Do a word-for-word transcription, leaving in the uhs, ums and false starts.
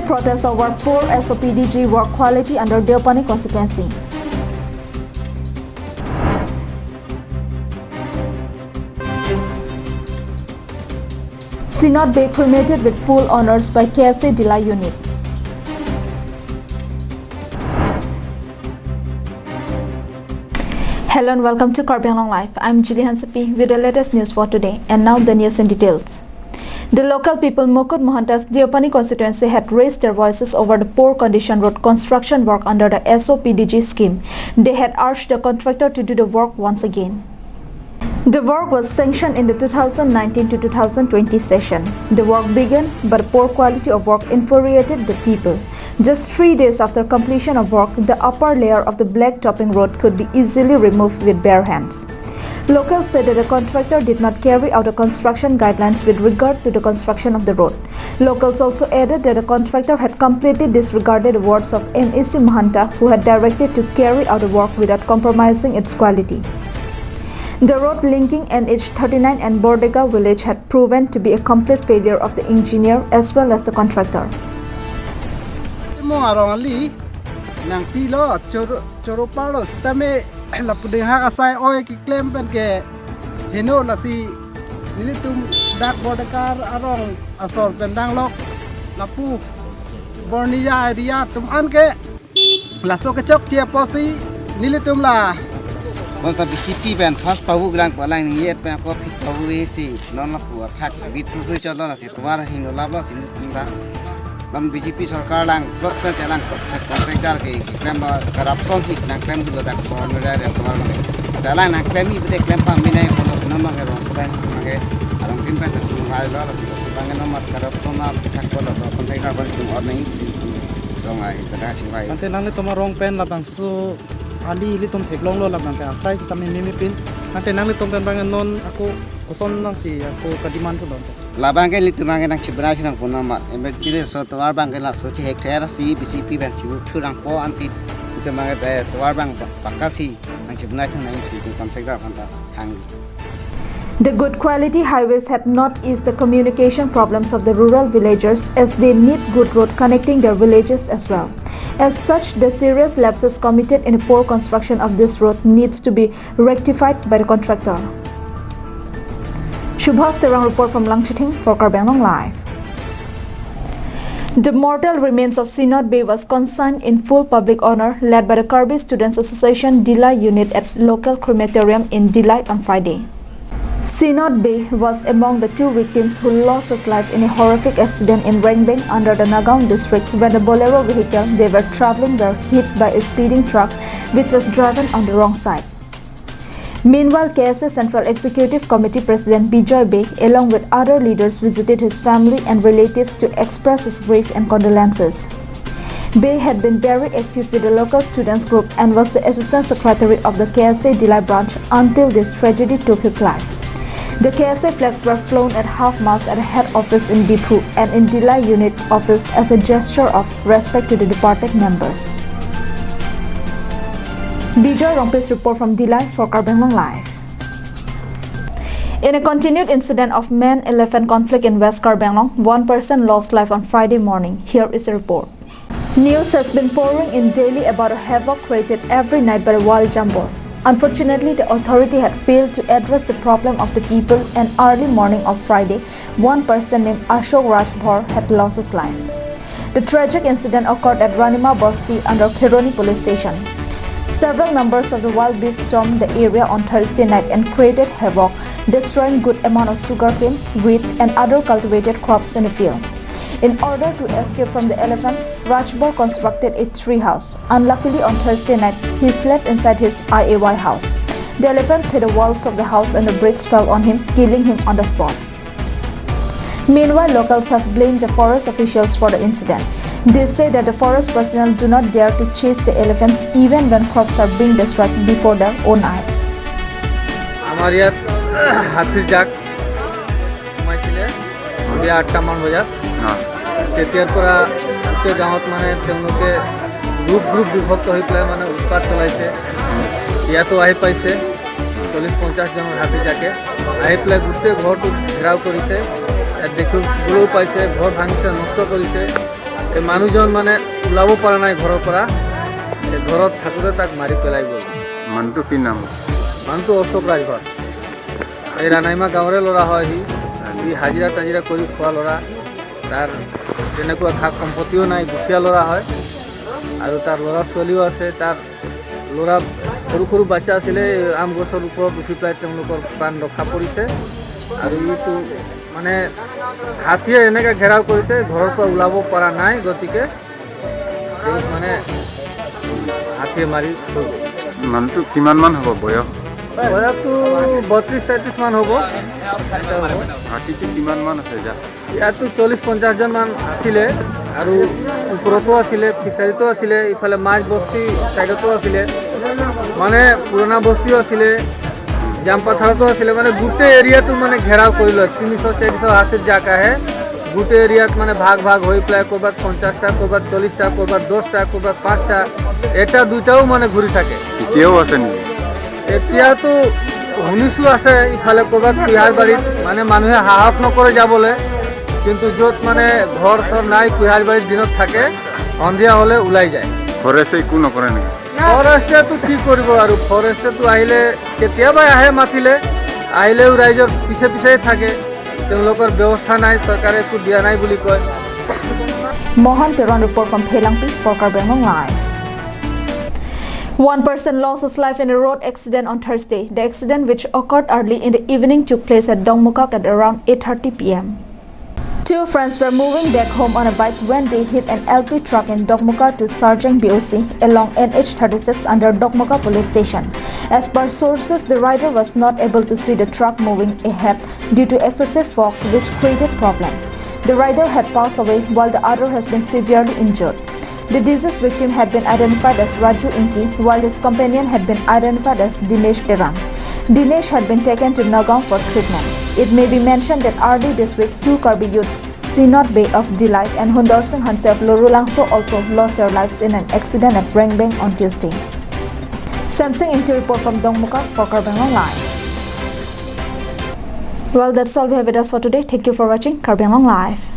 Protest over poor S O P D G work quality under Deopani constituency. Synod Bey cremated with full honors by K S A Dillai unit. Hello and welcome to Karbi Anglong Live. I'm Julie Hansepi with the latest news for today. And now the news in details. The local people Mukut Mohantas Deopani constituency had raised their voices over the poor condition road construction work under the S O P D G scheme. They had urged the contractor to do the work once again. The work was sanctioned in the two thousand nineteen to two thousand twenty session. The work began, but poor quality of work infuriated the people. Just three days after completion of work, the upper layer of the black topping road could be easily removed with bare hands. Locals said that the contractor did not carry out the construction guidelines with regard to the construction of the road. Locals also added that the contractor had completely disregarded the words of M A C Mahanta, who had directed to carry out the work without compromising its quality. The road linking N H thirty-nine and Bordegaon village had proven to be a complete failure of the engineer as well as the contractor. Mo arong ali nangpilo choro choro palo sitame lapu dinghak asai oi keklem pen ke heno, lasi nelitum dak Bordegaon arong asor pen danglok lapu Bornia area atum an ke laso kechokche apotsi nelitum la. Bos ta B C P pen first pavu gelang ko lang ni yet pen ko phit pavu isi non lapu athak bit thu thu cholo, lasi tovar hingno laplo si nelitum la. Lam B J P sorkar lang plot pen si lang ko se contractor ke klem ba corruption si nangklem dolo dak Bornia area tovar. Jalan nangklem ibe klem pamina ko lo sino mage rong subai mage arong tin pen ta sino rai lo, lasi subai no mat corruption na thak ko lo, so contractor ba tum or nahi si rong ai pada chingbai. Ante nanglitum arong pen labangso ali ilitum theklonglo, labang ke asai sitame mimi pin. Ante nanglitum pen bang non ako koson nang si ako kadiman tu don. Labang ke ilitum bang ke nangchibra si nangpon amat. Embe chile so tovar bang ke laso chehek thera si B C P bang chibu thurang po ansi. Ilitum bang ke tovar bang pakka si nangchibra thang nang si tu kam chekra phanta hang. The good quality highways had not eased the communication problems of the rural villagers, as they need good road connecting their villages as well. As such, the serious lapses committed in the poor construction of this road needs to be rectified by the contractor. Shubhas Terang report from Langchithing for Karbi Anglong Live. The mortal remains of Synod Bey was consigned in full public honor, led by the Karbi Students Association Dillai unit at local crematorium in Dillai on Friday. Synod Bey was among the two victims who lost his life in a horrific accident in Rengbeng under the Nagaon district when the Bolero vehicle they were traveling were hit by a speeding truck which was driven on the wrong side. Meanwhile, K S A Central Executive Committee President Bijoy Bey, along with other leaders, visited his family and relatives to express his grief and condolences. Bey had been very active with the local students group and was the assistant secretary of the K S A Dillai branch until this tragedy took his life. The K S A flags were flown at half mast at the head office in Diphu and in Dillai unit office as a gesture of respect to the departed members. Bijoy Rongpi's report from Dillai for Karbi Anglong Live. In a continued incident of man-elephant conflict in West Karbi Anglong, one person lost life on Friday morning. Here is the report. News has been pouring in daily about a havoc created every night by the wild jambos. Unfortunately, the authority had failed to address the problem of the people, and early morning of Friday, one person named Ashok Rajbhor had lost his life. The tragic incident occurred at Ranima Basti under Kheroni Police Station. Several numbers of the wild beasts stormed the area on Thursday night and created havoc, destroying good amount of sugarcane, wheat, and other cultivated crops in the field. In order to escape from the elephants, Rajbhor constructed a tree house. Unluckily, on Thursday night, he slept inside his I A Y house. The elephants hit the walls of the house and the bricks fell on him, killing him on the spot. Meanwhile, locals have blamed the forest officials for the incident. They say that the forest personnel do not dare to chase the elephants even when crops are being destroyed before their own eyes. আমাৰ ইয়াত হাতীৰ জাক সোমাইছিলে সন্ধিয়া আঠটামান বজাত। তেতিয়াৰ পৰা গোটেই গাঁৱত মানে তেওঁলোকে গ্ৰুপ গ্ৰুপ বিভক্ত হৈ পেলাই মানে উৎপাত চলাইছে। ইয়াতো আহি পাইছে চল্লিছ পঞ্চাছজনৰ হাতী জাকে, আহি পেলাই গোটেই ঘৰটো ঘেৰাও কৰিছে। ইয়াত দেখিবলৈও পাইছে, ঘৰ ভাঙিছে, নষ্ট কৰিছে। এই মানুহজন মানে ওলাব পৰা নাই ঘৰৰ পৰা। এই ঘৰত থাকোঁতে তাক মাৰি পেলাই গ'ল। মানুহটো কি নাম? মানুহটো অশোক ৰাজভৰ। এই ৰাণাইমা গাঁৱৰে ল'ৰা হয় সি। সি হাজিৰা তাজিৰা কৰি খোৱা ল'ৰা। তাৰ তেনেকুৱা খা সম্পত্তিও নাই, দুখীয়া ল'ৰা হয়। আৰু তাৰ ল'ৰা ছোৱালীও আছে। তাৰ ল'ৰা সৰু সৰু বাচ্চা আছিলে, আম গছৰ ওপৰত উঠি পেলাই তেওঁলোকৰ প্ৰাণ ৰক্ষা পৰিছে। আৰু এইটো মানে হাতীয়ে এনেকে ঘেৰাও কৰিছে, ঘৰৰ পৰা ওলাব পৰা নাই, গতিকে তেওঁক মানে হাতীয়ে মাৰি থৈ গ'ল। মানুহটো কিমান মান হ'ব বয়স? বয়সটো বত্ৰিশ তেত্ৰিশ মান হ'ব। হাতীটো কিমান মান আছে যা? ইয়াতো চল্লিশ পঞ্চাশ জন মান আছিলে আৰু ওপৰতো আছিলে, ফিচাৰীতো আছিলে, ইফালে মাছ বস্তি চাইডতো আছিলে, মানে পুৰণা বস্তিও আছিলে, জামপাথাৰতো আছিলে, মানে গোটেই এৰিয়াটো মানে ঘেৰাও কৰি লয়। তিনিশ চাৰিশ হাতীৰ জাক আহে, গোটেই এৰিয়াত মানে ভাগ ভাগ হৈ পেলাই ক'ৰবাত পঞ্চাশটা, ক'ৰবাত চল্লিশটা, ক'ৰবাত দহটা, ক'ৰবাত পাঁচটা, এটা দুটাও মানে ঘূৰি থাকে। এতিয়াও আছে নেকি? এতিয়াতো শুনিছো আছে, ইফালে ক'ৰবাত কুঁহিয়াৰবাৰীত মানে মানুহে সাহস নকৰে যাবলৈ, কিন্তু য'ত মানে ঘৰ চৰ নাই, কুঁহিয়াৰবাৰীত দিনত থাকে, সন্ধিয়া হ'লে ওলাই যায়। ফৰেষ্টে একো নকৰে নেকি? ফৰেষ্টেতো কি কৰিব আৰু, ফৰেষ্টেতো আহিলে কেতিয়াবা আহে মাতিলে, আহিলেও ৰাইজৰ পিছে পিছে থাকে, তেওঁলোকৰ ব্যৱস্থা নাই, চৰকাৰে একো দিয়া নাই বুলি কয়। Mohan Teron report from Phelangpi for Karbi Anglong Live. One person lost his life in a road accident on Thursday. The accident, which occurred early in the evening, took place at Dokmoka at around eight thirty p m. Two friends were moving back home on a bike when they hit an L P truck in Dokmoka to Sarjang B O C along N H thirty-six under Dokmoka Police Station. As per sources, the rider was not able to see the truck moving ahead due to excessive fog, which created problem. The rider had passed away while the other has been severely injured. The deceased victim had been identified as Raju Ingti, while his companion had been identified as Dinesh Terang. Dinesh had been taken to Nagaon for treatment. It may be mentioned that early this week, two Karbi youths, Sinot Bey of Delight and Hundor Sing Hanse of Lorulangso, also lost their lives in an accident at Rengbeng on Tuesday. Samsung Ingti report from Dokmoka for Karbi Anglong Live. Well, that's all we have with us for today. Thank you for watching Karbi Anglong Live.